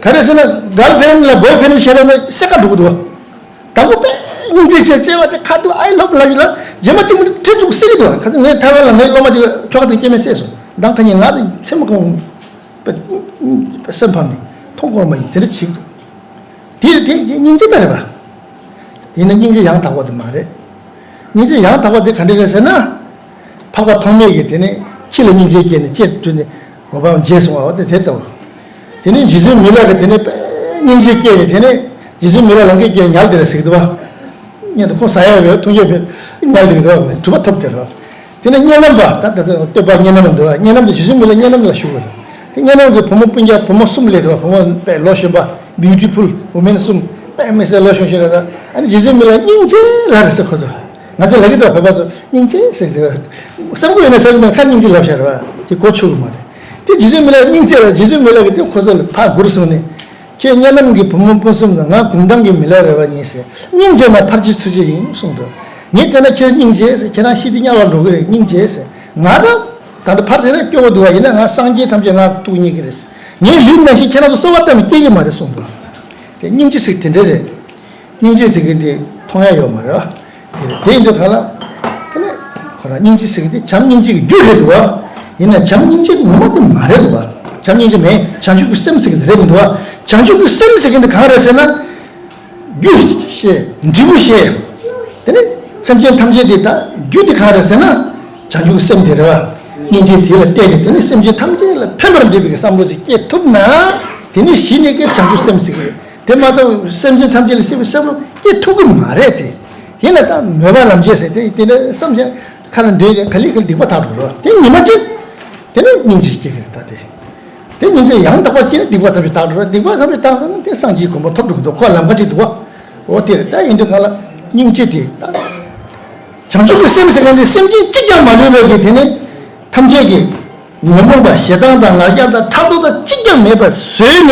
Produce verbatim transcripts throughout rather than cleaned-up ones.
ག་རེ་ཟེར་ན་གརལ་ཕེ་རེན་ལ་བོའི་ཕེ་རེན་བཤད་ན་སེ་ཀ་འགྲོ་གི་འདུག་དང་པོ་དཔེ་སྙིང་རྗེ་ཆེ་བརྩེ་བ་ཆེ་ཁ་ཐུག་I love love you ལ་རྗེས་མ་གཅིག་མ་གཅིག་ཁྲི་ཚུགས་སྲིད་ཀྱི་འདུག་ཁ་ཚ་ངས་ཐའེ་ཝན་ལ་ངའི་སློབ་མ་གཅིག་ཁྱོ་ག་དང་སྐྱེ་དམན་བསད་སོང་། མདང་ཁ་ཉིན་ང་དང་མཚན་མོ་གང་སེམས་ཕམ་ནས་མཐོང་གོ་མ་ཡིན་དེ་འདྲ་བྱེད་ཀྱི་འདུག་དེ་དེ་སྙིང་རྗེ་ལྟ་རེད་པ། ཡིན་ན་སྙིང་རྗེ་ཡང་དག་པ་དེ་མ་རེད། སྙིང་རྗེ་ཡང་དག་པ་དེ་ག་འདྲ་རེད་ཟེར་ན། འཕགས་པ་ཐོགས་མེད་ཀྱིས་དེ་ནས་ཁྱི་ལ་སྙིང་རྗེ་སྐྱེས་ནས་ལྕེ་བཀྲུས་ནས་འོ་བའང་བརྗེད་སོང་བ་དེ་དེ་ལྟ་བུ། དེ་ནས་རྗེ་བཙུན་མི་ལ་གིས་དེ་ནས་དཔེ་སྙིང་རྗེ་སྐྱེས་ནས་དེ་ནས་རྗེ་བཙུན་མི་ལ་ལང་ཀའི་དཀྱིལ་ཉལ་བསྡད་རེད་ཟེར་གི་འདུག་བ། སྔོན་དུ་ཁོ་ཟ་ཡ་ཡོད་འཐུང་རྒྱུ་མེད་ཉལ་བསྡད་གི་འདུག་བ་གྲུབ་པ་ཐོབ་སྟེ་རེད་བ། དེ་ནས་གཉེན་ཉེ་ལམ་པ་ད་ད་ད་སྟོན་པ་གཉེན་ཉེ་ལམ་འདུག་བ། གཉེན་ཉེ་ལམ་དེ་རྗེ་བཙུན་མི་ལ་གཉེན་ཉེ་ལམ་ལ་ཞུགས་པ་རེད། དེ་གཉེན་ཉེ་ལམ་གྱི་བུ་མོ་སྤུན་ཀྱག་བུ་མོ་གསུམ་སླེབས་འདུག་བ། བུ་མོ་དཔེ་ལོ་གཞོན་པ། Beautiful women གསུམ་དཔེ་དམིགས་བསལ་ལོ་གཞོན་ཤོས་རེད་ད། ཨ་ནི་རྗེ་བཙུན་མི་ལ་སྙིང་རྗེ་ལབ་རེད་ཟེར་ཁོ་ཚོ། ང་ཚོ་ལབ་ཀྱི་འདུག་བོད་པ་ཚོ་སྙིང་རྗེ་ཟེར་གྱི་འདུག་བསམ་གྱི་ཡོད་ན་བསམ་གྱི་མེད་ཁ་སྙིང་རྗེ་ལབ་བཞག་རེད་བ། དེ་གོ་ཆོད་གི་མ་རེད། དེ་རྗེ་བཙུན་མི་ལ་སྙིང་རྗེ་ལབ་རྗེ་བཙུན་མི་ལ་གིས་དེ་ཁོ་ཚོ་ལ་ཕར་སྒུར་སོང་ནས། ཁྱེད་གཉེན་ཉེ་ལམ་གྱི་བུ་མོ་སྤུན་གསུམ་དང་ང་གུང་ཐང་གི་མི་ལ་རེད་བ་ཡིན་ཟེར། སྙིང་རྗེ་ན་ཕར་ཕྱིན་ཚུར་ཕྱིན་ཡིན་གསུངས་འདུག་ངས་བལྟས་ན་ཁྱེད་སྙིང་རྗེ་ཟེར་ཁྱེད་རང་ཤི་དུས་དམྱལ་བར་འགྲོ་གི་རེད་སྙིང་རྗེ་ཟེར། ང་ད་ད་ལྟ་ཕར་དེ་ལ་སྐྱོ་བོ་འདུག་བ་ཡིན་ན་ང་སངས་རྒྱས་ཐམས་ཅད་ང་ཐུག་ཉེ་གི་རེད་ཟེར། ངའི་ལུས་ནང་བཞིན་ཁྱེད་རང་ཚོ་གསོལ་བ་བཏབ་ནས་སྐྱེ་གི་མ་རེད་གསུངས་འདུག་དེ་སྙིང་རྗེ་ཟེར་དེ་འདྲ་རེད། སྙིང་རྗེ་ཟེར་མཁན་དེ་མཐོང་ཡ་ཡོད་མ་རེད་བ། དེ་རེད་དེ་ཡིན་དུས་ག་ལ། དེ་ནས་ཁོ་རང་སྙིང་རྗེ་ཟེར་མཁན་དེ་བྱམས་སྙིང་རྗེ་གི་རྒྱུ་རེད་འདུག་བ། ཡིན་ན་བྱམས་སྙིང་རྗེ་ངོ་མ་དེ་མ་རེད་འདུག་བ། བྱམས་སྙིང་རྗེ་མེད་བྱང་ཆུབ་ཀྱི་སེམས་ཟེར་མཁན་དེ་རེད་མི་འདུག་བ། བྱང་ཆུབ་ཀྱི་སེམས་ཟེར་མཁན་དེ་གང་རེད་ཟེར་ན། རྒྱུ་ཤེས་འབྲས་བུ་ཤེས། དེ་ནས་སེམས་ཅན་ཐམས་ཅད་དེ་དག་རྒྱུ་དེ་གང་རེད་ཟེར་ན། བྱང་ཆུབ་ཀྱི་སེམས་དེ་རེད་བ། སྙིང་རྗེ་དེ་ལ་བརྟེན་ནས་དེ་ནས་སེམས་ཅན་ཐམས་ཅད་ལ་ཕན་པར་འདོད་པའི་བསམ་བློ་ཅིག་སྐྱེ་ཐུབ་ན། དེ་ནས་གཞི་ནས་ཀྱི་བྱང་ཆུབ་སེམས་ཟེར་གི་ཡོད། དེ་མ་གཏོགས་སེམས་ཅན་ཐམས་ཅད་ལ་སྐྱེ་བའི་བསམ་བློ་སྐྱེ་ཐུབ་ཀྱི་མ་རེད་དེ། ཡིན་ན་ད་མོས་པ་ལམ་བྱེད་ཟེར་དེ་དེ་ནས་བསམ་བྱས་ཁ་ལ་འདོད་ཀྱི་ག་ལེ་ག་ལེ་སྡིག་པ་དག་འགྲོ་རོགས་དེ་ཉི་མ་གཅིག་དེ་ནས་སྙིང་རྗེ་སྐྱེ་གི་རེད་ད་དེ། དེ་ཉིན་དེ་ཡང་དག་པ་སྐྱེས་ནས་སྡིག་པ་ཐམས་ཅད་དག་འགྲོ་རེད། སྡིག་པ་ཐམས་ཅད་དག་སོང་ན་དེ་སངས་རྒྱས་གོ་འཕང་ཐོབ་འགྲོ་གི་འདུག་ཁོ་ལམ་ཁ་ཅིག་འདུག་བ། འོ་དེ་རེད་ད། ཡིན་དུས་གང་ལ་སྙིང་རྗེ་དེ་ད། བྱང་ཆུབ་ཀྱི་སེམས་ཟེར་མཁན་དེ་སེམས་ཅན་གཅིག་ཀྱང་མ་ལུས་པའི་གི་དེ་ནི། ཐམས་ཅད་ཀྱི་ཉོན་མོངས་པ་ཞེ་སྡང་དང་ང་རྒྱལ་དང་ཕྲག་དོག་དང་གཅིག་ཀྱང་མེད་པར་བཟོས་ནས།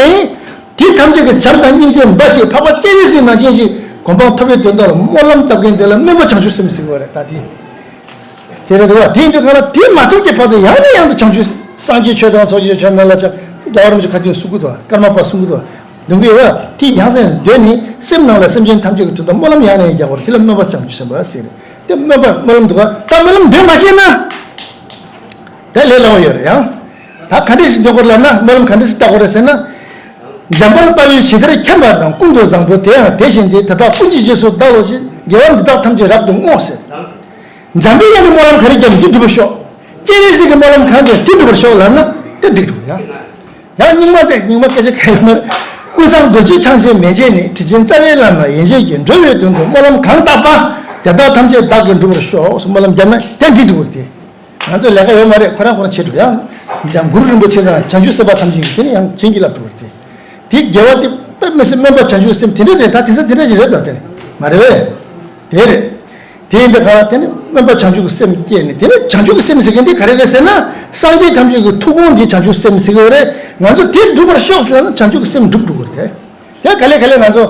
དེ་ཐམས་ཅད་ཀྱི་བྱམས་དང་སྙིང་རྗེ་འབའ་ཞིག་འཕགས་པ་སྤྱན་རས་གཟིགས་ནང་བཞིན་ཞིག་གོ་འཕང་ཐོབ་པའི་དོན་དག་ལ་སྨོན་ལམ་བཏབ་མཁན་དེ་ལ་སྨོན་པ་བྱང་ཆུབ་སེམས་ཟེར་བ་རེད་ད་དེ། དེ་རེད་འདུག་བ། དེ་ཡིན་དུས་གང་ལ་དེ་མ་ཐུབ་ཀྱི་བར་དུ་ཡང་ནས་ཡང་དུ་བྱང་ཆུབ་སངས་རྒྱས་ཆོས་དང་ཚོགས་ཀྱི་ཆོས་རྣམས་ལ་ཆ་རྒྱལ་བ་རིན་པོ་ཆེ་ཁ་ཏོན་གསུང་གི་འདུག་ཀརྨ་པ་གསུང་གི་འདུག་འདོན་གི་ཡོད་བ། དེ་ཡང་སེ་འདོན་ནི་སེམས་ནང་ལ་སེམས་ཅན་ཐམས་ཅད་ཀྱི་དོན་དུ་སྨོན་ལམ་ཡང་ནས་རྒྱག་པར་དེ་ལ་སྨོན་པ་བྱང་ཆུབ་སེམས་དཔའ་ཟེར། དེ་སྨོན་པ་སྨོན་ལམ་འདུག་ག་ད་སྨོན་ལམ་འདོན་མ་ཤེས་ན། དེ་ལས་སླ་བོ་ཡོད་རེད་ཡང་། ད་ག་འདྲས་ཤིག་འདོན་དགོས་ལབ་ན་སྨོན་ལམ་ག་འདྲས་ཤིག་བཏབ་དགོས་རེད་ཟེར་ན། འཇམ་དཔལ་དཔའ་བོས་ཇི་ལྟར་མཁྱེན་པ་དང་། ཀུན་ཏུ་བཟང་པོ་དེ་ཡང་དེ་བཞིན་ཏེ། དེ་དག་ཀུན་གྱི་རྗེས་སུ་བདག་སློབ་ཅིང་། དགེ་བ་འདི་དག་ཐམས་ཅད་རབ་ཏུ་བསྔོ་ཟེར། འཇམ་པའི་དབྱངས་ཀྱི་སྨོན་ལམ་ག་རེ་བརྒྱབ་ན་འདི་འགྲུབ་པར་ཤོག་སྤྱན་རས་གཟིགས་ཀྱི་སྨོན་ལམ་གང་བརྒྱབ་ན་འདི་འགྲུབ་པར་ཤོག་ལབ་ན་དེ་འགྲིག་འགྲོ་ཡང་། ཡང་རྙིང་མ་དེ་རྙིང་མ་སྐད་ཆ་ག་ཡོད་མ་རེད། ཀུན་བཟང་རྡོ་རྗེ་འཆང་ཆེན་མན་ཆད་ནས། དྲིན་ཅན་རྩ་བའི་བླ་མ་ཡེ་ཤེས་ཀྱིས། འགྲོ་བའི་དོན་དུ་སྨོན་ལམ་གང་བཏབ་པ། དེ་དག་ཐམས་ཅད་བདག་གིས་འགྲུབ་པར་ཤོག་སྨོན་ལམ་བརྒྱབ་ན་དེ་འགྲིག་འགྲོ་གི་རེད་དེ། ང་ཚོ་ལས་ཀ་ཡོད་མ་རེད། ཁོ་རང་ཁོ་རང་བྱེད་འགྲོ་ཡང་། འཇམ་གུ་རུ་རིན་པོ་ཆེ་དང་བྱང་ཆུབ་སེམས་དཔའ་ཐམས་ཅད་ཀྱིས་དེ་ནི་ཡང་བྱིན་གྱིས་བརླབས་འགྲོ་གི་རེད་དེ། དེ་དགེ་བ་དེ་དཔེ་མི་སྲིད་སྨོན་པ་བྱང་ཆུབ་སེམས་དེ་འདྲ་རེད་ད། དེང་སང་དེ་འདྲ་ཞིག་རེད་ད་དེ་མ་རེད་པས། དེ་རེད། དེ་ཡིན་པའི་ཁར་དེ་ནི་སྨོན་པ་བྱང་ཆུབ་ཀྱི་སེམས་སྐྱེས་ནས་དེ་ནི་བྱང་ཆུབ་ཀྱི་སེམས་ཟེར་མཁན་དེ་ག་རེ་རེད་ཟེར་ན། སངས་རྒྱས་ཐམས་ཅད་ཀྱི་ཐུགས་དགོངས་དེ་བྱང་ཆུབ་སེམས་ཟེར་གྱི་ཡོད་རེད། ང་ཚོ་དེ་འགྲུབ་པར་ཤོག་ཟེར་ན་བྱང་ཆུབ་ཀྱི་སེམས་འགྲུབ་འགྲོ་གི་རེད་དེ། དེ་ག་ལེ་ག་ལེ་ང་ཚོ་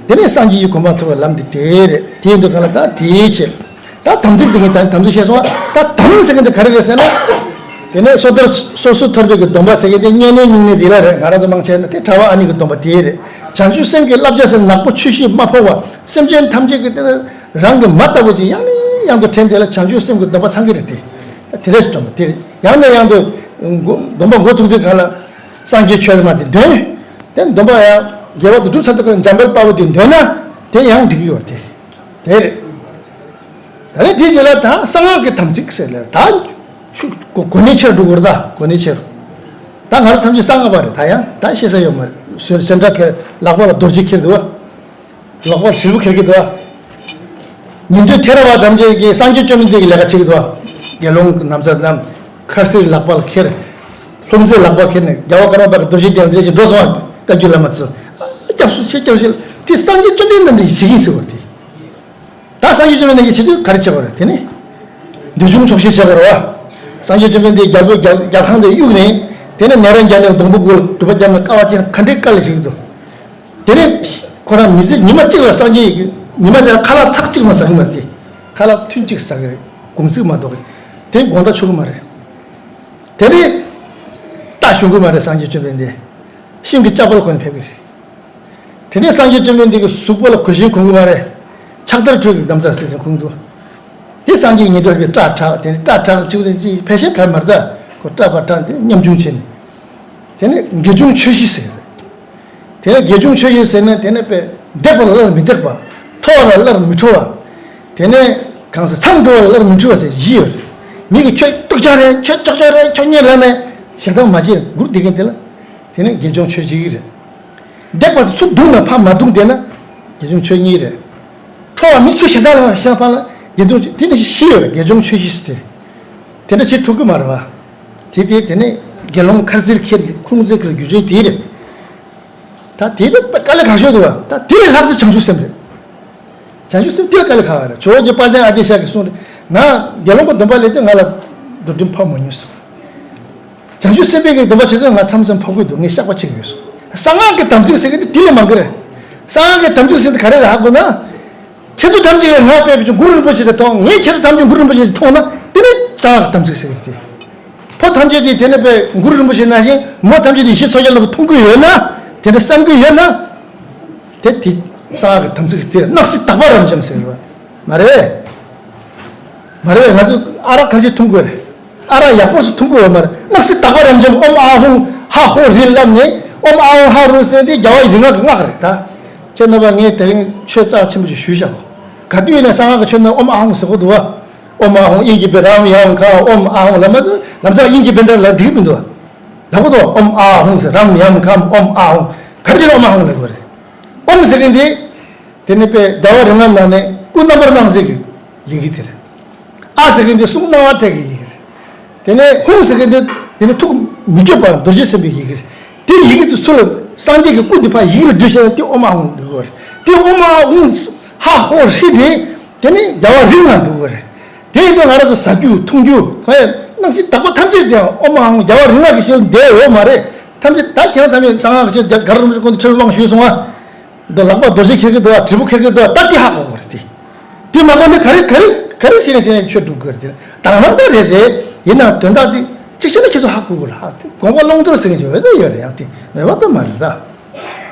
དེ་ནས་སངས་རྒྱས་ཀྱི་གོ་འཕང་ཐོབ་པའི་ལམ་དེ་དེ་རེད། དེ་ཡིན་དུས་གང་ལ་ད་དེའི་ཆེད་ད་དམ་ཚིག་དེ་གི་ད་དམ་ཚིག་བཤད་སོང་བ། ད་དམ་ཟེར་མཁན་དེ་ག་རེ་རེད་ཟེར་ན། དེ་ནས་སོ་ཐར་སོ་སོ་ཐར་པའི་གི་སྡོམ་པ་ཟེར་མཁན་དེ་བསྙེན་གནས་སྨྱུང་གནས་དེ་ལ་རེད། ང་རང་ཚོ་མང་ཆེ་ན་དེ་གྲྭ་པ་ཨ་ནི་གི་སྡོམ་པ་དེ་རེད། བྱང་ཆུབ་སེམས་ཀྱི་བསླབ་བྱ་ཟེར་ནག་པོ་ཆུ་ཤེལ་དམར་པོ་བ། སེམས་ཅན་ཐམས་ཅད་ཀྱི་དེ་རང་གི་མ་ལྟ་བུ་ཅིག་ཡང་ནས་ཡང་དུ་དྲན་དེ་ལ་བྱང་ཆུབ་སེམས་ཀྱི་སྡོམ་པ་ཚང་གི་རེད་དེ། ད་དེ་རེད་སོ་དེ་ཡང་ནས་ཡང་དུ་སྡོམ་པ་འགོ་བཙུགས་དུས་གང་ལ་སངས་རྒྱས་ཆོས་སྨྲ་དེ་འདོན། དེ་སྡོམ་པ་ཡང་དགེ་བ་དེ་སྒྲུབ་ཚར་དུས་གང་ལ་འཇམ་དཔལ་དཔའ་བོ་དེ་འདོན་ན་དེ་ཡང་འགྲིག་གི་ཡོད་རེད་དེ། དེ་རེད། ད་རེས་དེ་རྗེས་ལ་ད་གསང་སྔགས་ཀྱི་དམ་ཚིག་ཟེར་ལ་ད་ཆུ་གོ་གོ་གནས་ཆེར་འགྲོ་དགོས་རེད། ད་གོ་གནས་ཆེར། ད་ང་རང་ཐམས་ཅད་གསང་སྔགས་པ་རེད། ད་ཡང་ད་ཤེས་ས་ཡོད་མ་རེད། སོན་སོན་ཁྲ་ཁྱེར། ལག་པ་ལ་རྡོ་རྗེ་ཁྱེར་འདུག་བ། ལག་པ་ལ་དྲིལ་བུ་ཁྱེར་གྱི་འདུག་བ། ཉན་ཐོས་ཐེ་ར་བ་ཐམས་ཅད་ཀྱིས་སངས་རྒྱས་བཅོམ་ལྡན་འདས་ཀྱི་ལས་ཀ་བྱེད་ཀྱི་འདུག་བ། དགེ་སློང་གི་ན་བཟའ་བསྣམས། འཁར་གསིལ་ལག་པ་ལ་ཁྱེར། ལྷུང་བཟེད་ལག་པ་ཁྱེར་ནས་རྒྱལ་བ་ཀརྨ་པ་གི་རྡོ་རྗེ་གདན་འདྲ་ཞིག་འགྲོ་སོང་བ། བཀའ་བརྒྱུད་བླ་མ་ཚོ། ཨ། སྐྱབས་སུ་མཆི། སྐྱབས་སུ་མཆི། དེ་སངས་རྒྱས་བཅོམ་ལྡན་འདས་ཀྱིས་བྱེད་ཀྱི་ཡིན་ཟེར་བ་རེད། ད་སངས་རྒྱས་བཅོམ་ལྡན་འདས་ཀྱིས་བྱེད་དུས་ག་རེ་བྱེད་པ་རེད། དེ་ནི་འདོད་ཆུང་ཆོག་ཤེས་བྱེད་པ་རེད་བ། སངས་རྒྱས་བཅོམ་ལྡན་འདས་རྒྱལ་པོའི་རྒྱལ་རྒྱལ་ཁང་དེ་གཡུགས་ནས་དེ་ནས་ནཻ་རཉྫ་ནའི་སྡོང་པོ་གུ་ལ་སྒྲུབ་པ་བརྒྱབ་ནས་དཀའ་བ་སྤྱད་ན་ག་འདྲའི་དཀའ་ལས་བྱེད་ཀྱི་འདུག་དེ་ནས་ཁོ་རང་མི་ཚེ་ཉི་མ་གཅིག་ལ་སངས་རྒྱས་ཀྱི་ཉི་མ་གཅིག་ལ་ཁ་ལག་ཚག་གཅིག་མ་ཟ་གི་མ་རེད། ཁ་ལག་ཐུན་གཅིག་ཟ་གི་རེད། གུང་ཚིགས་མ་གཏོགས་གི་དེ་དགོང་དག་ཆོག་གི་མ་རེད། དེ་ནས་རྟ་ཞོན་གི་མ་རེད། སངས་རྒྱས་བཅོམ་ལྡན་འདས། ཤིང་གི་ལྕགས་པ་ལ་གོན་ནས་ཕེབས་ཀྱི་རེད། དེ་ནས་སངས་རྒྱས་བཅོམ་ལྡན་འདས་ཀྱི་གཟུགས་པོ་ལ་གོས་ཆེན་གོན་གྱི་མ་རེད། ཕྱག་དར་ཁྲོད་ཀྱི་ནམ་བཟའ་ཟེར་ཏེ་གོན་གྱི་འདུག་དེ་སངས་རྒྱས་ཉིད་དུ་ཕེབས་པའི་སྐྲ་བྲེགས། དེ་ནས་སྐྲ་བྲེགས་ཅིག་དེ་ཕལ་ཆེར་ག་མར་ད་ཁོ་སྐྲ་ཕར་བྲེགས་ཏེ་ཉམ་ཆུང་བྱས་ནས། དེ་ནས་དགེ་སྦྱོང་ཆོས་བཞི་ཟེར། དེ་ནས་དགེ་སྦྱོང་ཆོས་བཞི་ཟེར་ནས་དེ་ནས་པས་འདེགས་པ་ལ་སླར་མི་འདེགས་པ། ཁྲོ་བ་ལ་སླར་མི་ཁྲོ་བ། དེ་ནས་གང་ཟེར་མཚམས་འགྲོ་བ་ལ་སླར་མི་འཁྲུལ་བ་ཟེར་བཞི་ཡོད། མི་གིས་ཁྱོད་སྐྱུག་ཅག་རེད། ཁྱོད་ཀྱོག་ཀྱོག་རེད། ཁྱོད་གཉེན་ལགས་ནས་ཞེ་སྡང་མ་བྱེད་མགུར་འདེབས་མཁན་དེ་ལ། དེ་ནས་དགེ་སྦྱོང་ཆོས་བཞི་རེད། འདེགས་པ་ཚུར་བརྡུངས་ན་ཕར་མ་བརྡུངས་བསྡད་ན་དགེ་སྦྱོང་ཆོས་གཉིས་རེད། ཁྲོ་བ་མི་ཚུར་ཞེ་སྡང་ལ་ཤར་ཕར་ལ་དགེ་སྦྱོང་དེ་ནི་བཞི་ཡོད་རེད། དགེ་སྦྱོང་ཆོས་བཞི་ཟེར་དེ། དེ་འདྲ་བྱེད་ཐུབ་ཀྱི་མ་རེད་པ། དེ་དེ་དེ་ནས་དགེ་སློང་ཁ་རྩིར་འཁྱེར་གྱི་ཁུངས་བཙན་གྱི་རྒྱུ་མཚན་དེ་རེད། ད་དེ་དེ་དཀའ་ལས་ཁག་ཤོས་འདུག་བ། ད་དེ་ལས་ལྷག་ས་བྱང་ཆུབ་སེམས་རེད། བྱང་ཆུབ་སེམས་དེ་ལས་དཀའ་ལས་ཁག་རེད། ཇོ་བོ་རྗེ་དཔལ་ལྡན་ཨ་ཏི་ཤ་གིས་གསུངས་རེད། ང་དགེ་སློང་གི་སྡོམ་པ་ལེན་དུས་ང་ལ་འདུལ་ཁྲིམས་ཕོག་མ་མྱོང་ཟེར། བྱང་ཆུབ་སེམས་དཔའི་གི་སྡོམ་པ་བྱེད་དུས་ང་མཚམས་མཚམས་ཕོག་གི་འདུག་ངས་བཤགས་པ་བྱེད་ཀྱི་ཡོད་ཟེར། གསང་སྔགས་ཀྱི་དམ་ཚིག་ཟེར་གི་དེ་དེ་ལས་མང་གི་རེད། གསང་སྔགས་ཀྱི་དམ་ཚིག་ཟེར་དེ་ག་རེ་རེད་ཧ་གོ་ན། ཁྱེད་ཚོ་ཐམས་ཅད་ཀྱིས་ང་དཔེ་བྱས་གུ་རུ་རིན་པོ་ཆེ་དེ་མཐོང་། ངས་ཁྱེད་ཚོ་ཐམས་ཅད་གུ་རུ་རིན་པོ་ཆེ་དེ་མཐོང་ན་དེ་ནི་གསང་སྔགས་ཀྱི་དམ་ཚིག་ཟེར་གི་རེད། ཕོ་ཐམས་ཅད་དེ་དེ་ནི་དཔེ་གུ་རུ་རིན་པོ་ཆེ་ནང་བཞིན་མོ་ཐམས་ཅད་དེ་ཡེ་ཤེས་མཚོ་རྒྱལ་ལ་མཐོང་གི་ཡོད་ན། དེ་འདྲ་བསམ་གི་ཡོད་ན། དེ་དེ་གསང་སྔགས་ཀྱི་དམ་ཚིག་དེ་སྣང་སྲིད་དག་པ་རབ་འབྱམས་ཟེར་བ་མ་རེད། མ་རེད། ང་ཚོ་ཨ་རག་ག་ཚོད་འཐུང་དགོས་རེད། ཨ་རག་ཡག་པོ་ཞིག་འཐུང་དགོས་ཡོད་མ་རེད། སྣང་སྲིད་དག་པ་རབ་འབྱམས་ཨོཾ་ཨཱཿཧཱུྃ་ཧ་ཧོ་རི་ལབ་ནས་ཨོཾ་ཨཱཿཧཱུྃ་ཧ་རོ་ཟེར་དེ་རྒྱལ་བ་ཡིད་བཞིན་ནོར་བུའི་སྔགས་རེད་ད། ཁྱེད་རྣམ་པ་ངས་དེ་རིང་ཆོས་རྩ་ཆེན་པོ་ཞིག་ཞུས་བཞག་གོ། ག་དུས་ཡིན་ན་གསང་སྔགས་ཀྱི་ཆོས་ནང་ཨོཾ་ཨཱཿཧཱུྃ་ཟེར་གོ་འདུག་བ། ཨོཾ་ཨཱཿཧཱུྃ་ཨིན་གྱི་པེ་རཱཾ་ཡཱཾ་ཁཱཾ་ཨོཾ་ཨཱཿཧཱུྃ་ལབ་མ་འདུག་ལམ་སང་ཨིན་གྱི་པེ་འདྲ་ལབ་འགྲིག་མི་འདུག་བ། ལབ་གོ་འདུག་ཨོཾ་ཨཱཿཧཱུྃ་ཟེར་རཱཾ་ཡཱཾ་ཁཱཾ་ཨོཾ་ཨཱཿཧཱུྃ། ག་རེ་བྱས་ན་ཨོཾ་ཨཱཿཧཱུྃ་ལབ་དགོས་རེད། ཨོཾ་ཟེར་མཁན་དེ། དེ་ནི་དཔེ་རྒྱལ་བ་རིགས་ལྔ་ནང་ནས་སྐུ་རྣམ་པར་སྣང་མཛད་ཀྱི་ཡི་གེ་དེ་རེད། ཨཱཿཟེར་མཁན་དེ་གསུང་སྣང་བ་ཐད་ཀྱི་ཡི་གེ་རེད། དེ་ནས་ཧཱུྃ་ཟེར་མཁན་དེ་དེ་ནི་ཐུགས་མི་བསྐྱོད་པ་རྡོ་རྗེ་སེམས་དཔའི་ཡི་གེ་རེད། དེ་ཡི་གེ་དེ་ཚུར་ལ་སངས་རྒྱས་ཀྱི་སྐུ་དེ་ཕར་ཡི་གེ་ལ་བསྡུས་བྱས་ན་དེ་ཨོཾ་ཨཱཿཧཱུྃ་འདུག་གི་རེད། དེ་ཨོཾ་ཨཱཿཧཱུྃ་ཧ་ཧོ་ཧྲཱིཿ་དེ་དེ་ནི་རྒྱལ་བ་རིགས་ལྔ་འདུག་གི་རེད། དེ་ཡིན་དུས་ང་རང་ཚོ་ཟ་རྒྱུ་འཐུང་རྒྱུ་གང་ཡང་སྣང་སྲིད་དག་པ་ཐམས་ཅད་དེ་ཨོཾ་ཨཱཿཧཱུྃ་རྒྱལ་བ་རིགས་ལྔ་གི་ཞལ་འདས་ཡོད་མ་རེད། ཐམས་ཅད་ད་ཁྱེད་རང་ཚང་མས་གསང་སྔགས་ཀྱི་ཆོས་དེ་ག་རེ་རིན་པོ་ཆེ་ཁོང་དུ་ཆོས་དབང་ཞུས་སོང་ང་། འདི་ལག་པ་རྡོ་རྗེ་འཁྱེར་གྱི་འདུག་བ། དྲིལ་བུ་འཁྱེར་གྱི་འདུག་བ། ད་དེ་ཧ་གོ་དགོས་རེད་དེ། དེ་མ་གོ་ནི་ག་རེ་ག་རེ་ག་རེ་བྱས་ནས་དེ་ནས་ཆོས་སྒྲུབ་དགོས་རེད་དེ། དང་བླངས་ད་རེད་དེ། ཡིན་ནའང་དོན་དག་དེ་གཅིག་བྱས་ན་ཁྱེད་ཚོ་ཧ་གོ་དགོས་རེད་ཧ། དེ་དགོངས་པ་ཀློང་རྡོལ་ཟེར་མཁན་ཞིག་འོས་ད་ཡོད་རེད་ཡང་དེ་མེད་པ་ད་མ་རེད་ད།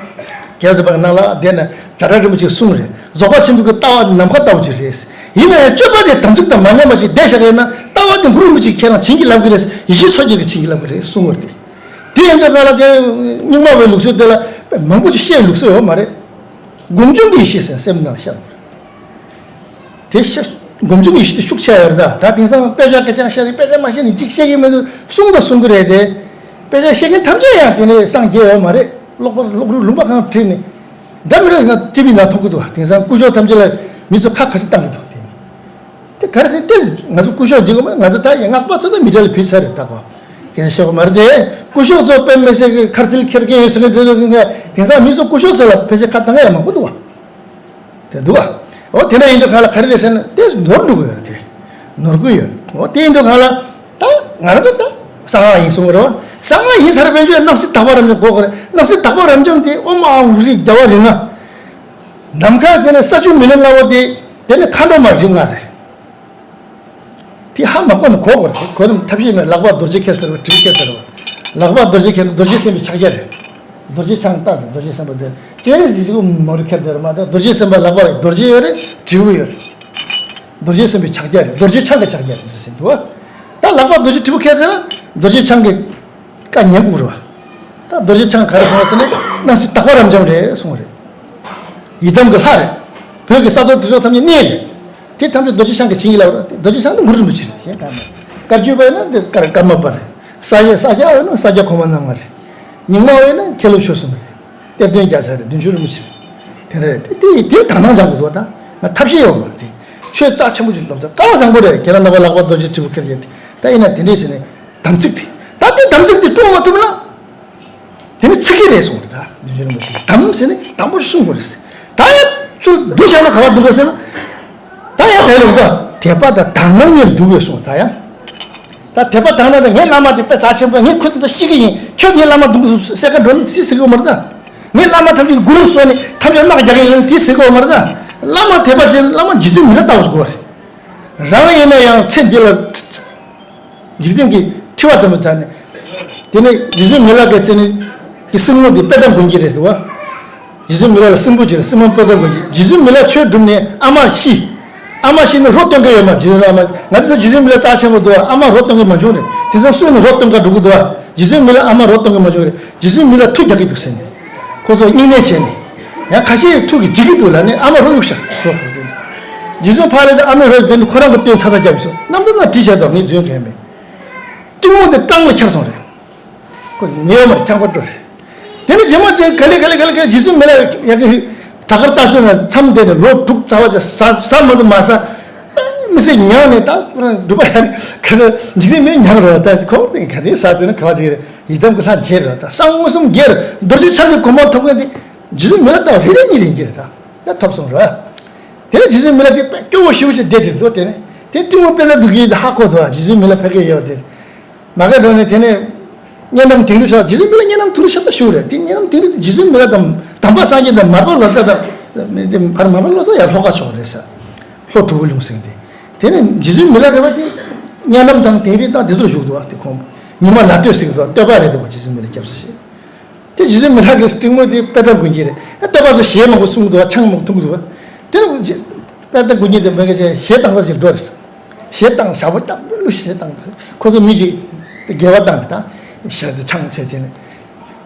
རྒྱལ་བ་ཚོ་པ་ནང་ལ་བསྡད་ན་གྲྭ་གྲྭ་རིན་པོ་ཆེས་གསུངས་རེད། རྫོགས་པ་ཆེན་པོའི་གི་ལྟ་བ་དེ་ནམ་མཁའ་ལྟ་བུ་ཅིག་རེད། ཡིན་ན་ཡང་སྤྱོད་པ་དེ་དམ་ཚིག་དང་མ་མཉམ་པ་ཞིག་བསྡད་བཞག་ཡོད་ན་ལྟ་བ་དེ་གུ་རུ་རིན་པོ་ཆེས་ཁྱེད་རང་བྱིན་གྱིས་བརླབས་ཀྱི་རེད། ཡེ་ཤེས་མཚོ་རྒྱལ་གྱིས་བྱིན་གྱིས་བརླབས་ཀྱི་རེད་གསུངས་པ་རེད་དེ། དེ་ཡིན་དུས་ག་ལ་དེ་རྙིང་མ་བའི་ལུགས་སྲོལ་དེ་ལ་མང་པོ་ཅིག་བཤད་ལུགས་སྲོལ་ཡོད་མ་རེད། སྒོམ་བྱུང་གི་ཡེ་ཤེས་ཟེར་སེམས་ནང་ཤར་བ་རེད། དེ་ཤ་སྒོམ་བྱུང་གི་ཡེ་ཤེས་དེ་ཤུགས་ཆེ་ཡོད་རེད་ད། ད་དེང་སང་དཔེ་ཆ་སྐད་ཆ་བཤད་རེད། དཔེ་ཆ་མ་བཤད་ནས་ཅིག་བཤད་ཀྱི་མི་འདུག་གསུང་དང་གསུང་གི་རེད་དེ། དཔེ་ཆ་བཤད་མཁན་ཐམས་ཅད་ཡང་དེ་ནས་སངས་རྒྱས་ཡོད་མ་རེད། ཀློག་པ་ཀློག་རུ་ལུང་པ་གང་བྲིས་ནས་འདྲ་མི་འདྲ་ང་ཅི་བི་ན་མཐོང་གི་འདུག་དེང་སང་སྐུ་ཞབས་ཐམས་ཅད་ལ་མི་ཚོ་ཁ་ཁ་ཤས་བཏང་གི་འདུག་དེ་ནས། དེ་ག་རེ་ཟེར་དེ་ང་ཚོ་སྐུ་ཞབས་བརྗེ་གི་མ་ང་ཚོ་ད་ཡང་སྔགས་པ་ཚོ་ད་མི་གྲལ་ལ་ཕུད་ཚར་རེད་ད་གོ། དེ་ཤོག་མ་རེད་དེ། སྐུ་ཞབས་ཚོ་དཔེ་མི་སྲིད་གི་ཁ་རྩིལ་འཁྱེར་མཁན་ཡོད་ཟེར་མཁན་དེ་ཚོ་གི་དེང་སང་མི་ཚོ་སྐུ་ཞབས་ཚོ་ལ་ཕལ་ཆེར་ཁ་བཏང་ཡ་མང་པོ་འདུག་བ། དེ་འདུག་བ། འོ་དེ་འདྲ་ཡིན་དུས་ག་ལ་ག་རེ་རེད་ཟེར་ན་དེ་ནོར་འགྲོ་གི་ཡོད་རེད་དེ། ནོར་གི་ཡོད་རེད། འོ་དེ་ཡིན་དུས་ག་ལ་ད་ང་རང་ཚོ་ད་གསང་སྔགས་ཡིན་གསུང་གི་རེད་བ། གསང་སྔགས་ཡིན་ས་རེད་དཔལ་འབྱོར་སྣང་སྲིད་དག་པ་རབ་འབྱམས་དགོས་གི་རེད། སྣང་སྲིད་དག་པ་རབ་འབྱམས་དེ་ཨོཾ་ཨཱཿཧཱུྃ་ཧྲཱིཿ་རྒྱལ་བ་རིགས་ལྔ། ནམ་མཁའ་དེ་ནས་ས་ཆུ་མེ་རླུང་རླུང་བུ་དེ་དེ་ནས་མཁའ་འགྲོ་མ་རིགས་ལྔ་རེད། དེ་ཧ་མ་གོ་ན་གོ་དགོས་རེད། གོ་རིམ་ཐབས་ཤེས་མེད། ལག་པ་རྡོ་རྗེ་འཁྱེར་ཟེར་བ་དྲིལ་འཁྱེར་ཟེར་བ། ལག་པ་རྡོ་རྗེ་འཁྱེར་རྡོ་རྗེ་སེམས་དཔའི་ཕྱག་རྒྱ་རེད། རྡོ་རྗེ་འཆང་རྟ་དང་རྡོ་རྗེ་སེམས་དཔའ་དེ་སྤྱན་རས་གཟིགས་ཀྱི་མོ་རུ་འཁྱེར་དེ་རེད་མ་གཏོགས་རྡོ་རྗེ་སེམས་དཔའ་ལག་པ་རེད་རྡོ་རྗེ་ཡོད་རེད། དྲིལ་བུ་ཡོད་རེད། རྡོ་རྗེ་སེམས་དཔའི་ཕྱག་རྒྱ་རེད། རྡོ་རྗེ་འཆང་གི་ཕྱག་རྒྱ་རེད་འདུག་ཟེར་འདུག་བ། ད་ལག་པ་རྡོ་རྗེ་དྲིལ་བུ་འཁྱེར་ཟེར་ན་རྡོ་རྗེ་འཆང་གི་བཀའ་ཉན་དགོས་རེད་བ། ད་རྡོ་རྗེ་འཆང་ག་རེ་གསུངས་པ་ཟེར་ན་སྣང་སྲིད་དག་པ་རབ་འབྱམས་རེད་གསུངས་པ་རེད། ཡི་དམ་གྱི་ལྷ་རེད། བོད་ཀྱི་ས་རྡོ་རི་རོ་ཐམས་ཅད་གནས་རེད། དེ་ཐམས་ཅད་རྡོ་རྗེ་འཆང་གིས་བྱིན་གྱིས་བརླབས་རེད། རྡོ་རྗེ་འཆང་ནི་གུ་རུ་རིན་པོ་ཆེ་རེད། གཞན་གང་མེད། བཀའ་བརྒྱུད་པ་ཡིན་ན་འདི་ཀརྨ་པ་རེད། ས་སྐྱ་ས་སྐྱ་བ་ཡིན་ན་ས་སྐྱ་གོང་མ་རྣམ་ལྔ་རེད། རྙིང་མ་བ་ཡིན་ན་མཁན་སློབ་ཆོས་གསུམ་རེད། གཏེར་སྟོན་རྒྱལ་མཚན་རེད། བདུན་ཅུ་རིན་པོ་ཆེ་རེད། དེ་འདྲ་རེད། དེ་དེ་དེ་དག་སྣང་སྦྱང་དགོས་འདུག་ད་ང་ཐབས་ཤེས་ཡོད་མ་རེད་དེ། ཆོས་རྩ་ཆེན་པོ་ཅིག་སློབ་ཚར་སྐལ་བ་བཟང་པོ་རེད། ཁྱེད་རང་རྣམ་པ་ལག་པ་རྡོ་རྗེ་དྲིལ་བུ་འཁྱེར་ཡོད་དེ། ད་ཡིན་ན་དེ་འདྲས་བྱས་ནས་དམ་ཚིག་དེ། ད་དེ་དམ་ཚིག་དེ་སྲུང་མ་ཐུབ་ན། དེ་ནི་ཚིག་གི་རེད་གསུངས་རེད། ད་རྗེ་བཙུན་རིན་པོ་ཆེས་དམ་ཟེར་ནི་དམ་པོ་ཞིག་གསུང་དགོས་རེད་ཟེར། ད་ཡང་ཚུར་བསྡུ་བཞག་ན་ག་པར་འདུག་ག་ཟེར་ན། ད་ཡང་དེ་ལ་འདུག་དད་པ་དང་དག་སྣང་གཉིས་འདུག་གས་གསུངས། ད་ཡང་། ད་དད་པ་དག་སྣང་དང་ངའི་བླ་མ་དེ་དཔེ་རྩ་ཆེན་པོ། ངས་ཁོ་དེ་ད་ཤེས་ཀྱི་ཡིན། ཁྱོད་ངའི་བླ་མ་འདུག་གས་ཟེར་ག་འགྲོ་ན་ཅི་ཟེར་གི་ཡོད་མ་རེད་ད། ངའི་བླ་མ་ཐམས་ཅད་གུ་རུ་གསུངས་ནས་ཐམས་ཅད་དམག་རྒྱག་གི་ཡིན་དེ་ཟེར་གི་ཡོད་མ་རེད་ད། བླ་མ་དད་པ་ཅན་བླ་མ་རྗེ་བཙུན་མི་ལ་ལྟ་བ་ཞིག་དགོས་པ་རེད། རང་ཡིན་ན་ཡང་ཚེ་འདི་ལ། འཇིག་རྟེན་གྱི་འཁྲི་བ་དམ་པོ་བྱས་ནས། དེ་ནས་རྗེ་བཙུན་མི་ལ་གའི་རྩེ་ནས། གི་སྲིང་མོ་དེ་དཔལ་ལྡན་མགོན་སྐྱིད་རེད་འདུག་བ། རྗེ་བཙུན་མི་ལ་ལ་སྲིང་མོ་ཅིག་རེད། སྲིང་མོ་དཔལ་ལྡན་མགོན་སྐྱིད། རྗེ་བཙུན་མི་ལ་ཆོས་བསྒྲུབས་ནས་ཨ་མ་ཤི། ཨ་མ་ཤི་ནས་རོ་སྟོན་མཁན་ཡོད་མ་རེད། རྗེ་བཙུན་ཨ་མ། ང་ཚོ་རྗེ་བཙུན་མི་ལ་རྩ་ཆེན་པོ་འདུག་བ། ཨ་མ་རོ་སྟོན་མཁན་མ་བྱུང་རེད། དེ་ཚོ་སུས་ནས་རོ་སྟོན་ག་འགྲོ་གི་འདུག་བ། རྗེ་བཙུན་མི་ལ་ཨ་མ་རོ་སྟོན་མཁན་མ་བྱུང་རེད། རྗེ་བཙུན་མི་ལ་མཐུ་རྒྱག་གི་འདུག་ཟེར་ནས། ཁོ་ཚོ་སྙིང་ནད་བྱས་ནས། ཡང་ཁ་ཤས་མཐུ་གིས་འཇིག་གི་འདུག་ལབ་ནས་ཨ་མ་རོ་གཡུག་ཤག་རོ་གཡུག་རྗེ་བཙུན་ཕ་ལ་དང་ཨ་མའི་རོ་བེད་ནས་ཁོ་རང་གི་སྟོན་ཚ་ཚ་རྒྱབ་སོང་། གནམ་དུ་ན་བྲིས་བྱས་དོགས་ངས་རྫུན་གན་མེད། སྲིང་མོ་དེ་སྤྲང་ལ་ཁྱེར་སོང་རེད། ཁོ་ཉེ་བ་མར་ཁྱང་པ་འགྲོ་རེད། དེ་ནི་རྗེས་མ་ཅན་ག་ལེ་ག་ལེ་ག་ལེ་ག་ལེ་རྗེ་བཙུན་མི་ལ་ཡ་གི་བྲག་དཀར་སྟག་རྩེ་ན་མཚམས་བསྡད་ནས་ལོ་དྲུག་རྩ་བ་ཅན་ཟ་ཟ་མ་ཐུབ་མ་ཟ། མི་ཚེ་མྱངས་ནས་ད་ཁོ་རང་སྒྲུབ་པ་ཡ་ནི་ག་ཚོད་འཇིག་རྟེན་མི་མྱངས་རོགས། ད་ཁོང་དེ་ག་དེ་ཟ་དུས་ན་ག་བ་དེ་རེད། ཡི་དམ་གྱི་ལྷ་མཇལ་རོགས། ད་གསང་མངོན་སུམ་རྒྱལ་རྡོ་རྗེ་འཆང་གི་གོ་འཕང་ཐོབ་མཁན་དེ་རྗེ་བཙུན་མི་ལ་ལྟ་བ་རེ་རེ་གཉིས་རེ་གཉིས་རེད། ད་ད་ཐོབ་སོང་རོགས། དེ་ནས་རྗེ་བཙུན་མི་ལ་དེ་དཔེ་སྐྱོ་བོ་ཞེ་པོ་ཞིག་བསྡད་དེ་འདུག་དེ་ནས་དེ་སྲིང་མོ་དཔལ་ལྡན་མགོན་སྐྱིད་ཧ་གོ་འདུག་རྗེ་བཙུན་མི་ལ་ཕ་གིར་ཡོད་དེ། མ་ག་འགྲོ་ནས་དེ་ནས་གཉའ་ནམ་དིང་རི་ཤོག་རྗེ་བཙུན་མི་ལ་གཉའ་ནམ་དིང་རི་ཤོག་ད་ཞུ་རེད། དེ་གཉའ་ནམ་དིང་རི་དེ་རྗེ་བཙུན་མི་ལ་དང་དམ་པ་སངས་རྒྱས་དང་མར་པ་ལོ་ཙཱ་དང་། དེ་བར་མར་པ་ལོ་ཙཱ་ཡར་ལྷོ་ཁ་ཕྱོགས་རེད་ས། ལྷོ་གྲུ་གུ་ལུང་ཟེར་དེ། དེ་ནས་རྗེ་བཙུན་མི་ལ་རེད་པ་དེ། གཉའ་ནམ་དང་དིང་རི་དང་དེ་ཚོར་བཞུགས་འདུག་བ། དེ་ཁོང་ཉི་མ་ལ་སྟོད་ཟེར་གི་འདུག་བ། སྟོད་པ་རེད་འདུག་བ། རྗེ་བཙུན་མི་ལ་སྐྱབས་སུ་མཆི། དེ་རྗེ་བཙུན་མི་ལ་གི་སྲིང་མོ་དེ་དཔལ་ལྡན་མགོན་སྐྱིད་རེད། ཨ་སྟོད་པ་ཚོ་ཞལ་མང་པོ་གསུང་གི་འདུག་བ། ཆང་མང་པོ་འཐུང་གི་འདུག་བ། དེ་ནས་རྗེ་དཔལ་ལྡན་མགོན་སྐྱིད་དེ་མི་ག་ཅེ་ཞལ་བཏང་ས་ཅིག་འགྲོ་རེད། ཞལ་བཏང་ཞག་པོ་སྟབས་བདེ་ལུགས་ཞལ་བཏང་། ཁོ་ཚོ་མི་ཅིག་དགེ་བ་བཏང་གི་ད། ཞལ་དེ་ཆང་ཆད་ཆད་ནས།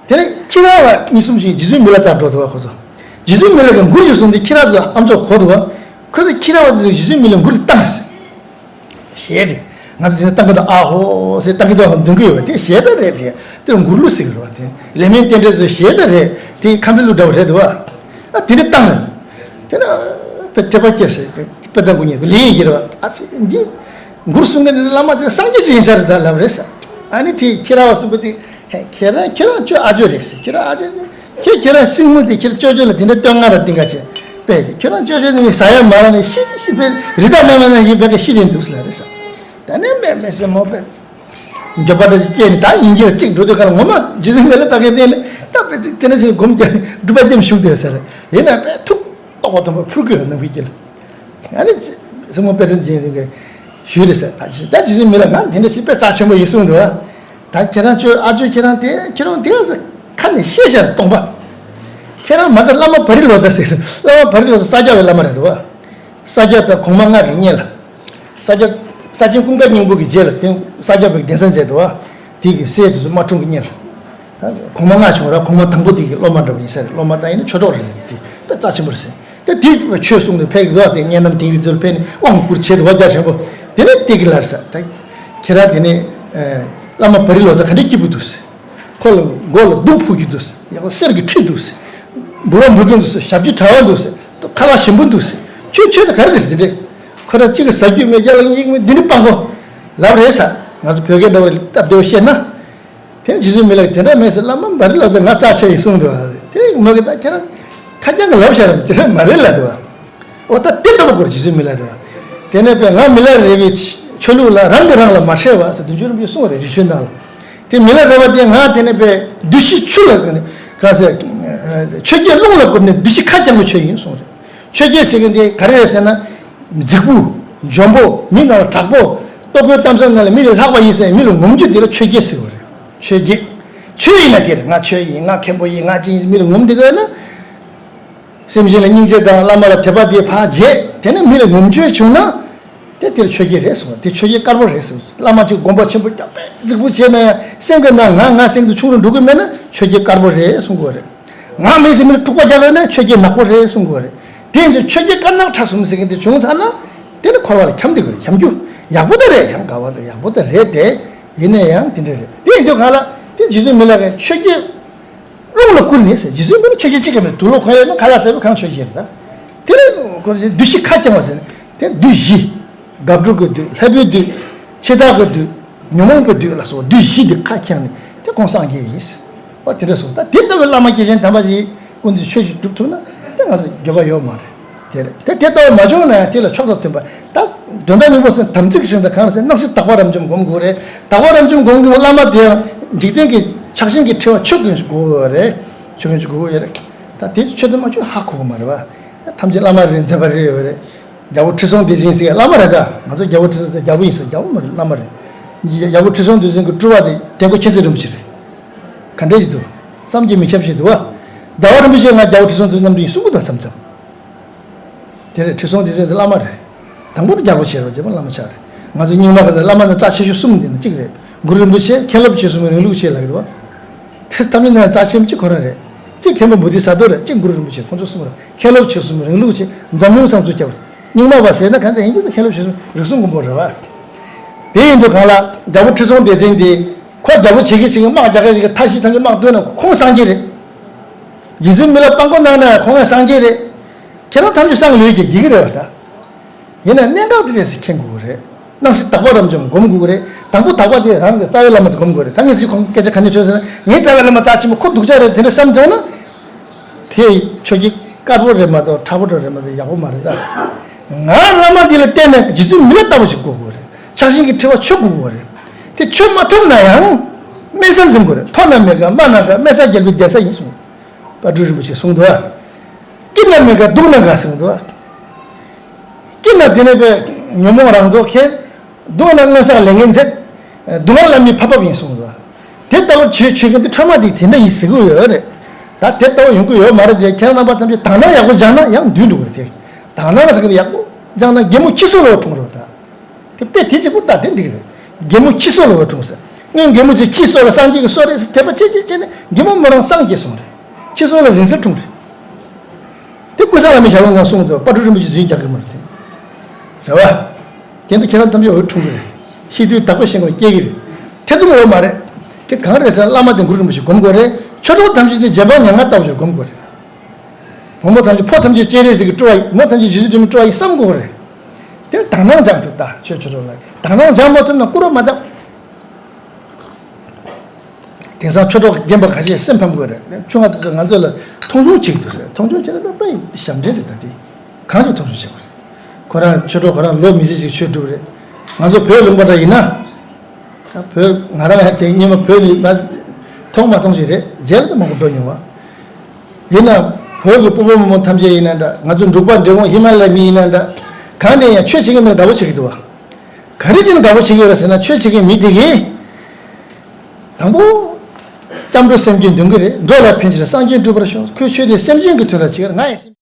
དེ་ནས་ཁྱི་ར་བ་གཉིས་གསུམ་ཅིག་རྗེ་བཙུན་མི་ལ་རྩར་འགྲོ་འདུག་བ། ཁོ་ཚོ་རྗེ་བཙུན་མི་ལ་གི་མགུར་ཅིག་གསུངས་ཏེ་ཁྱི་ར་ཚོ་ཨམ་ཅོག་གོ་འདུག་བ། ཁོ་ཚོ་ཁྱི་ར་བ་ཚོས་རྗེ་བཙུན་མི་ལ་མགུར་དེ་བཏང་རེད། ཞལ་དེ། ང་ཚོ་དེ་ནས་བཏང་གི་འདུག་ཨ་ཧོ་ཟེར་བཏང་གི་འདུག་ཨ་འདོན་གི་ཡོད་པ་དེ་ཞལ་དེ་རེད་དེ། དེ་ལ་མགུར་གླུ་ཟེར་གི་རེད་བ། དེ་ལེགས་སྨོན་རྟེན་འབྲེལ་ཚོའི་ཞལ་དེ་རེད་དེ། ཁམས་པའི་གླུ་འདྲ་བ་རེད་འདུག་ཨ། ཨ་དེ་ནས་བཏང་རེད། དེ་ན། དཔེ་དད་པ་སྐྱེས་ཟེར་དཔེ་དང་གུ་ཉེ་གི་ལེགས་ཡིན་གྱི་རེད་བ། ཨ་ཙི་འདི། མགུར་གསུང་མཁན་འདི་ལ་མ་དེ་སངས་རྒྱས་ཅིག་ཡིན་ས་རེད་ད་ལབ་རེད་ཟེར། ཨ་ནི་དེ་ཁྱེད་རང་བ་གསུངས་པ་དེ། ཧེ་ཁྱེད་རང་ཁྱེད་རང་ཅོ་ཨ་ཅོ་རེད་ཟེར། ཁྱེད་རང་ཨ་ཅོ་དེ། ཁྱེད་ཁྱེད་རང་སྲིང་མོ་དེ་ཁྱེད་ཅོ་ཅོ་ལ་དེ་འདྲ་སྟོན་ང་ར་ཏིང་ག་བྱས། པས་ཁྱོད་རང་ཅོ་ཅོ་ནི་ཟ་ཡ་མ་ར་ནི་ཤི་ཤི་པས་རི་དྭགས་མེ་མེ་ན་ཡིན་པས་ཀ་ཤི་རིན་འདུག་ཟེར་ལ་རེད་ས། ད་ནི་མེ་མེ་སེ་མོ་པས་འགྱོད་པ་འདྲ་ཞིག་སྐྱེས་ནི་ད་ཡིན་གྱི་ར་གཅིག་འགྲོ་དུས་ག་ལ་ངོ་མ་རྗེ་བཙུན་མི་ལ་ད་གའི་སྟེང་ནས་ད་པས་ཅིག་དེ་འདྲ་ཞིག་སྒོམ་རྒྱབ་སྒྲུབ་པ་རྒྱབ་བཞུགས་དེ་ཟེར། ཡིན་ན་པས་ཐུགས་རྟོགས་པ་དམ་པ་ཕུར་དགོས་ལ་ནང་པའི་དཀྱིལ། ཨ་ནི་སྲིང་མོ་དཔལ་ལྡན་འབྱེད་མཁན་ཞུས་རེད་ཟེར། ད་ཅི་ད་རྗེ་བཙུན་མི་ལ་ང་འདི་འདྲ་ཞིག་དཔེ་རྩ་ཆེན་པོ་ཡིན་གསུངས་འདུག་ཨ། ད་ཁྱེད་རང་ཅོ་ཨ་ཅོ་ཁྱེད་རང་དེ་ཁྱེད་རང་དེ་ཟེར་ཁ་ནས་བཤད་བཤད་སྟོང་པ། ཁྱེད་རང་མ་གི་བླ་མ་བ་རི་ལོ་ཙཱ་ཟེར། བླ་མ་བ་རི་ལོ་ཙཱ་ས་སྐྱ་བའི་བླ་མ་རེད་འདུག་ཨ། ས་སྐྱ་དང་གོང་མ་ལྔ་གི་གཉེན་ལ། ས་སྐྱ་ས་ཆེན་ཀུན་དགའ་སྙིང་པོ་གི་རྗེས་ལ་དེ་ས་སྐྱ་པའི་གདན་ས་མཛད་འདུག་ཨ། དེ་གི་སྲས་དེ་ཚོ་དམར་ཁྲོམ་གི་གཉེན་ལ། གོང་མ་ལྔ་བྱུང་ར་གོང་མ་དང་པོ་དེ་གི་སློབ་མ་འདྲ་བ་ཡིན་ས་རེད། སློབ་མ་དང་ཡིན་ན་ཆོས་གྲོགས་རེད། དེ་དཔེ་རྩ་ཆེན་པོ་རེད་ཟེར། ད་དེ་ཆོས་གསུངས་ནས་ཕེབས་ཀྱི་འདུག་དེ་གཉན་ནམ་དིང་རི་ཚུར་ཕེབས་ནས་དབང་བསྐུར་བྱས་འདུག་བ། རྒྱ་ཆེན་པོ་དེ་ནས་དེ་གི་ལར་ས་ད་ཁྱེད་རང་དེ་ནས་བླ་མ་བ་རི་ལོ་ཙཱ་ག་འདྲའི་སྐྱིད་པོ་འདུག་ཟེར། ཁོ་ལ་མགོ་ལ་གདུགས་ཕུབ་ཀྱི་འདུག་ཟེར། ཡག་པོ་གསེར་གྱི་ཁྲི་འདུག་ཟེར། འབུལ་བ་འབུལ་མཁན་འདུག་ཟེར། ཞབས་ཀྱུ་དྲ་བ་འདུག་ཟེར། ཁ་ལག་ཞིམ་པོ་འདུག་ཟེར། ཁྱོད་ཁྱོད་དེ་ག་རེ་རེད་ཟེར། དེ་འདྲས་ཁོ་ར་གཅིག་གི་ཟ་རྒྱུ་མེད། རྒྱ་ལ་གཉིས་མེད། འདི་ནི་སྤང་གོ་ལབ་རེད་ས། ང་ཚོ་བོད་སྐད་འདྲ་བོ་སྟབས་བདེ་བོ་བཤད་ན། དེ་ནས་རྗེ་བཙུན་མི་ལ་གིས་དེ་འདྲ་མེད་ཟེར། བླ་མ་བ་རི་ལོ་ཙཱ་ང་རྩ་ཆེ་ཡིན་གསུངས་འདུག་དེ་ནས་མོ་གིས་ད་ཁྱེད་རང་ཁ་རྐྱང་གི་ལབ་བཞག་རམ་དེ་འདྲ་མ་རེད་ལབ་འདུག་འོ་ད་དེ་ལྟ་བུ་སྐོར་རྗེ་བཙུན་མི་ལ་རེད་བ། དེ་ནས་པས་ང་མི་ལ་རས་པའི་ཆོས་ལུགས་ལ་རང་གིས་རང་ལ་མ་ཁྲེལ་བ་ཟེར་བདུད་འཇོམས་རིན་པོ་ཆེས་གསུངས་པ་རེད། རི་ཆོས་ནང་ལ། དེ་མི་ལ་རས་པ་དེ་ང་དེ་ནས་པས་བདུད་བཞི་ཆུ་ལ་ག་ཟེར། ཆོས་བརྒྱད་རླུང་ལ་བསྐུར་ནས་བདུད་བཞི་ཁ་རྐྱང་པའི་ཆོས་ཡིན་གསུངས་རེད། ཆོས་བརྒྱད་ཟེར་མཁན་དེ་ག་རེ་རེད་ཟེར་ན། རྫིག་པོ། འཇོན་པོ། མི་ནང་ལ་དྲག་པོ། ལྟོ་གོས་གཏམ་བཟང་ནང་ལ་མི་ལས་ལྷག་པ་ཡིན་ཟེར་མི་ལ་ངོམ་རྒྱུ་དེ་ལ་ཆོས་བརྒྱད་ཟེར་བ་རེད། ཆོས་བརྒྱད། ཆོས་ཡིན་ན་དེ་རེད། ང་ཆོས་ཡིན། ང་མཁན་པོ་ཡིན། ང་ཅི་ཡིན་མི་ལ་ངོམ་དེ་ག་ན། སེམས་ཅན་ལ་སྙིང་རྗེ་དང་བླ་མ་ལ་དད་པ་དེ་ཕར་བརྗེད། དེ་ནས་མི་ལ་ངོམ་ཆོས་བྱུང་ན། དེ་དེར་ཆོས་བརྒྱད་རེད་གསུངས། དེ་ཆོས་བརྒྱད་དཀར་པོ་རེད་གསུངས། བླ་མ་གཅིག་དགོངས་པ་ཆེན་པོ་རྒྱག་པས་རྫིག་པོ་བྱས་ན་ཡང་སེམས་ཀྱི་ནང་ང་ང་སེམས་ཀྱི་ཆུང་རུ་འགྲོ་གི་མེད་ན་ཆོས་བརྒྱད་དཀར་པོ་རེད་གསུང་གི་ཡོད་རེད། ང་མི་ཟེར་མི་ལ་འཁྲུག་པ་རྒྱག་ཡོད་ན་ཆོས་བརྒྱད་ནག་པོ་རེད་གསུང་གི་ཡོད་རེད། དེ་ཡིན་དུས་ཆོས་བརྒྱད་དཀར་ནག་ཁྲ་གསུམ་ཟེར་མཁན་དེ་བྱུང་ཚར་ན། དེ་ནི་འཁོར་བ་ལ་འཁྱམས་བསྡད་དགོས་རེད། འཁྱམས་རྒྱུ་ཡག་པོ་ད་རེད། ཡང་དགའ་བ་དང་ཡག་པོ་ད་རེད་དེ། ཡིན་ན་ཡང་དེ་འདྲ་རེད། དེ་ཡིན་དུས་གང་ལ་དེ་རྗེ་བཙུན་མི་ལ་གིས་ཆོས་བརྒྱད་རླུང་ལ་བསྐུར་ནས་ཟེར། རྗེ་བཙུན་མི་ལ་ཆོས་བརྒྱད་གཅིག་ཀྱང་མེད། དུག་ལོག་གང་ཡོད་ན་ཁ་ལག་ཟ་བའི་གང་ཆོས་བརྒྱད་རེད་ད། དེ་ནི་ཁོ་བདུད་བཞི་ཁ་རྐྱང་བ་ཟེར་ནས་དེ་བདུད་བཞི། དགག་སྒྲུབ་ཀྱི་བདུད། ལྷའི་བུའི་བདུད། འཆི་བདག་གི་བདུད། ཉོན་མོངས་པའི་བདུད་ལ་སོགས་བདུད་བཞི་འདི་ཁ་རྐྱང་ནས་དེ་ཁོང་སངས་རྒྱས་ཡིན་ཟེར། ཨོ་དེ་འདྲ་སོང་། ད་དེ་ལྟ་བུའི་བླ་མ་སྐྱེས་ཆེན་དམ་པ་ཞིག་སྐུ་མདུན་ཆོས་ཤིག་སྒྲུབ་ཐུབ་ན་དེ་ང་ཚོ་འགྱོད་པ་ཡོད་མ་རེད། དེ་རེད། དེ་དེ་ལྟ་བུ་མ་བྱུང་ན་ཡང་དེ་ལ་ཕྱོགས་དང་མཐུན་པ། ད་དོན་དག་སྙིང་པོ་ཟེར་དམ་ཚིག་ཟེར་ད་གང་རེད་ཟེར། སྣང་སྲིད་དག་པ་རབ་འབྱམས་སྒོམ་དགོས་རེད། དག་པ་རབ་འབྱམས་སྒོམ་དགོས་བླ་མ་དེ་ཡང་འཇིག་རྟེན་གྱི་ཆགས་ཞེན་གྱི་འཁྲི་བ་ཆོད་མཁན་ཞིག་དགོས་ཡོད་རེད། ཆོད་མཁན་ཞིག་དགོས་ཡོད་རེད། ད་དེ་ཆོད་དུ་མ་ཆོད་ཧ་གོ་གི་མ་རེད་བ། ཐམས་ཅད་བླ་མ་རེད། མཛད་པ་རེ་རེ་ཡོད་རེད། རྒྱལ་པོ་ཁྲི་སྲོང་ལྡེ་བཙན་ཟེར་བླ་མ་རེད་ད། ང་ཚོ་རྒྱལ་པོ་ཁྲི་སྲོང་ལྡེ་རྒྱལ་པོ་ཡིན་ཟེར། རྒྱལ་པོ་མ་རེད། བླ་མ་རེད། རྒྱལ་པོ་ཁྲི་སྲོང་ལྡེ་བཙན་གྱི་སྤྲུལ་པ་དེ་དེ་ཀོ་མཁྱེན་བརྩེ་རིན་པོ་ཆེ་རེད། ག་འདྲས་ཡིན་འདུག་བསམ་གྱིས་མི་ཁྱབ་ཞིག་འདུག་བ། ཟླ་བ་རིན་པོ་ཆེ་ང་རྒྱལ་པོ་ཁྲི་སྲོང་ལྡེ་བཙན་མཉམ་དུ་ཡིན་གསུང་གི་འདུག་མཚམས་མཚམས། དེ་རེད། ཁྲི་སྲོང་ལྡེ་བཙན་དེ་བླ་མ་རེད། དང་པོ་དེ་རྒྱལ་པོ་ཆེ་རེད། རྗེས་མ་བླ་མ་ཆགས་རེད། ང་ཚོ་རྙིང་མ་ག་ཚོད་བླ་མ་ནི་རྩ་ཆེ་ཤོས་གསུམ་དེ་ནི་གཅིག་རེད། གུ་རུ་རིན་པོ་ཆེ། མཁན་སློབ་ཆོས་གསུམ་གྱི་རིང་ལུགས་ཆེ་ལབ་ཀྱི་འདུག་བ། དེ་ཐམས་ཅད་ནང་རྩ་ཆེན་པོ་གཅིག་ཁོ་རང་རེད། གཅིག་མཁན་པོ་བོ་དྷི་ས་ཏྭ་རེད། གཅིག་གུ་རུ་རིན་པོ་ཆེ། ཁོང་ཚོ་གསུམ་རེད། མཁན་སློབ་ཆོས་གསུམ་གྱི་རིང་ལུགས་ཆེ། འཛམ་གླིང་བསམ་ཚུལ་ཁྱབ་རེད། རྙིང་མ་བ་ཟེར་ན་གང་ལྟར་ཡིན་རྒྱུ་དེ་མཁན་སློབ་ཆོས་གསུམ་རིགས་གསུམ་མགོན་པོ་རེད་བ། དེ་ཡིན་དུས་གང་ལ་རྒྱལ་པོ་ཁྲི་སྲོང་ལྡེ་བཙན་དེ། ཁོ་རྒྱལ་པོ་བྱེད་ཀྱི་བྱེད་ཀྱི་དམག་རྒྱག་གི་བྱེད་ཀྱི་ཐབས་ཤེས་ཐམས་ཅད་དམག་བཏོན་ན་ཁོང་སངས་རྒྱས་རེད། རྗེ་བཙུན་མི་ལ་དཔང་པོ་གནང་ན་ཁོང་ཡང་སངས་རྒྱས་རེད། ཁྱེད་རང་ཐམས་ཅད་སངས་ལོས་ཀྱི་རྒྱུ་རེད་བ་ད། ཡིན་ན་གནད་འགག་དེ་ལས་སུ་མཁྱེན་དགོས་ཀྱི་རེད། སྣང་སྲིད་དག་པ་རབ་འབྱམས་སྒོམ་དགོས་ཀྱི་རེད། དང་པོ་དག་པ་དེ་རང་གི་རྩ་བའི་བླ་མ་དེ་སྒོམ་དགོས་རེད། ད་ངས་ཚིག་ཁོང་སྐད་ཆ་ག་ནས་ཐོས་ཟེར་ན། ངའི་རྩ་བའི་བླ་མ་རྩ་ཆེན་པོ་ཁོ་སྡུག་ཅག་རེད། དེ་འདྲ་བསམ་བྱུང་ན། དེ་ཆོས་ཀྱི་དཀར་པོ་རེད་མ་གཏོགས་ཁྲ་པོ་འདྲ་རེད་མ་གཏོགས་ཡག་པོ་མ་རེད་ད། ང་བླ་མ་འདི་ལ་བརྟེན་ནས་རྗེ་བཙུན་མི་ལ་ལྟ་བུ་ཞིག་དགོས་དགོས་རེད། ཕྱག་ཆེན་གྱི་ཁྲི་བ་མཆོད་དགོས་དགོས་རེད། དེ་མཆོད་མ་ཐུབ་ན་ཡང་། དམན་ས་འཛིན་དགོས་རེད། མཐོ་ན་མེད་དཀའ་དམའ་ན་དཀའ་དམན་ས་རྒྱལ་པོའི་གདན་ས་ཡིན་གསུངས། དཔལ་སྤྲུལ་རིན་པོ་ཆེས་གསུངས་འདུག་སྐྱིད་ན་མེད་དཀའ་སྡུག་ན་དགའ་གསུངས་འདུག་སྐྱིད་ན་དེ་ནས་པའི་ཉོན་མོངས་རང་རྫོགས་མཁན། སྡུག་ན་མངོན་བསལ་ལས་ངན་མཛད། སྡུག་བསྔལ་བླ་མའི་ཕ་བབས་ཡིན་གསུངས་འདུག་དེ་ལྟ་བུ་བྱེད་ཆོས་མཁན་དེ་ཕྲ་མ་དེ་དེ་འདྲ་ཡིན་ཟེར་གི་ཡོད་རེད། ད་དེ་ལྟ་བུ་ཡོང་གི་ཡོད་མ་རེད་དེ། ཁྱེད་རང་རྣམ་པ་ཐམས་ཅད་དག་སྣང་ཡག་པོ་སྦྱངས་ན་ཡང་འདུལ་འགྲོ་གི་རེད་དེ། དག་སྣང་ཟེར་གི་དེ་ཡག་པོ་སྦྱངས་ན་རྒན་མོ་ཁྱི་སོ་ལོ་འཁྲུངས་རེད་ད། དེ་དཔེ་དེ་གཅིག་པུ་ལྟ་དེ་འགྲིག་རེད། རྒན་མོ་ཁྱི་སོ་ལོ་འཁྲུངས་ཟེར། སྔོན་རྒན་མོ་ཅིག་ཁྱི་སོ་ལ་སངས་རྒྱས་ཀྱི་སོ་རེད་ཟེར་དད་པ་ཆེ་ཆེ་བྱས་ནས་རྒན་མོ་མོ་རང་སངས་རྒྱས་སོང་རེད། ཁྱི་སོ་ལ་རིང་བསྲེལ་འཁྲུངས་རེད། དེ་ཀུན་བཟང་བླ་མའི་ཞལ་ལུང་ནང་གསུངས་འདུག་དཔལ་སྤྲུལ་རིན་པོ་ཆེ་རྫུན་རྒྱག་གི་མ་རེད་དེ། རེད་བ། དེ་འདི་ཁྱེད་རང་ཐམས་ཅད་འོད་འཁྲུངས་གི་རེད། ཤེས་དུས་དག་པ་ཤེས་དགོས་སྐྱེ་གི་རེད། ཐེ་ཚོམ་ཡོད་མ་རེད། དེ་གང་རེད་ཟེར་ན་བླ་མ་དེ་གུ་རུ་རིན་པོ་ཆེ་སྒོམ་དགོས་རེད། ཆོས་གྲོགས་ཐམས་ཅད་དེ་རྗེ་འབངས་ཉམ་ང་ལྟ་བུ་ཞིག་སྒོམ་དགོས་རེད། བུ་མོ་ཐམས་ཅད་ཕོ་ཐམས་ཅད་སྤྱན་རས་གཟིགས་ཀྱི་སྤྲུལ་བ་ཡིན། མོ་ཐམས་ཅད་རྗེ་བཙུན་སྒྲོལ་མའི་སྤྲུལ་བ་ཡིན་བསམ་དགོས་རེད། དེར་དག་སྣང་སྦྱང་ཐུབ་ད་ཆོས་ཆོས་གྲོགས་ལ་དག་སྣང་སྦྱང་མ་ཐུབ་ན་སྐུར་བ་མ་བཏབ། དེང་སང་ཆོས་གྲོགས་རྒན་པ་ཁ་ཤས་སེམས་ཕམ་དགོས་རེད། ཆུང་བ་དེ་ཚོ་ང་ཚོ་ལ་མཐོང་ཆུང་བྱེད་ཀྱི་འདུག་ཟེར། མཐོང་ཆུང་བྱེད་ན་ད་དཔེ་ཞབས་འདྲེན་རེད་ད་དེ། གང་ཞིག་མཐོང་ཆུང་བྱེད་དགོས་རེད། ཁོ་རང་ཆོས་གྲོགས་ཁོ་རང་ལོ་མི་ཚེ་ཞིག་ཆོས་སྒྲུབ་རེད། ང་ཚོ་བོད་ལུང་པ་འདྲ་ཡིན་ན། ད་བོད་ང་རང་ཡང་དེ་སྔོན་མ་བོད་ནས་མ་མཐོང་མ་མཐོང་ཞིག་རེད། རྗེས་ལ་ད་མང་པོ་འགྲོ་མྱོང་བ། ཡིན་ན་བོད་ཀྱི་སྤོ་བོ་མོ་མོ་ཐམས་ཅད་ཡིན་ན་འདྲ། ང་ཚོ་འབྲུག་པ་འབྲས་སྤུངས་ཧི་མ་ལ་ཡའི་མི་ཡིན་ན་འདྲ། གང་ནས་ཡང་ཆོས་བྱེད་མཁན་མི་ལ་དགའ་པོ་བྱེད་ཀྱི་འདུག་བ། ག་རེ་བྱས་ནས་དགའ་པོ་བྱེད་ཀྱི་ཡོད་རེད་ཟེར་ན། ཆོས་བྱེད་མཁན་མི་དེ་གིས་དང་པོ་སྐྱབས་འགྲོ་སེམས་བསྐྱེད་འདོན་གྱི་རེད། འགྲོ་ལ་ཕན་ཕྱིར་སངས་རྒྱས་འགྲུབ་པར་ཤོག་ཁོས་ཆོས་དེ་སེམས་ཅན་གྱི་དོན་ལ་བྱེད་ཀྱི་རེད། ང་ཡང་སེམས།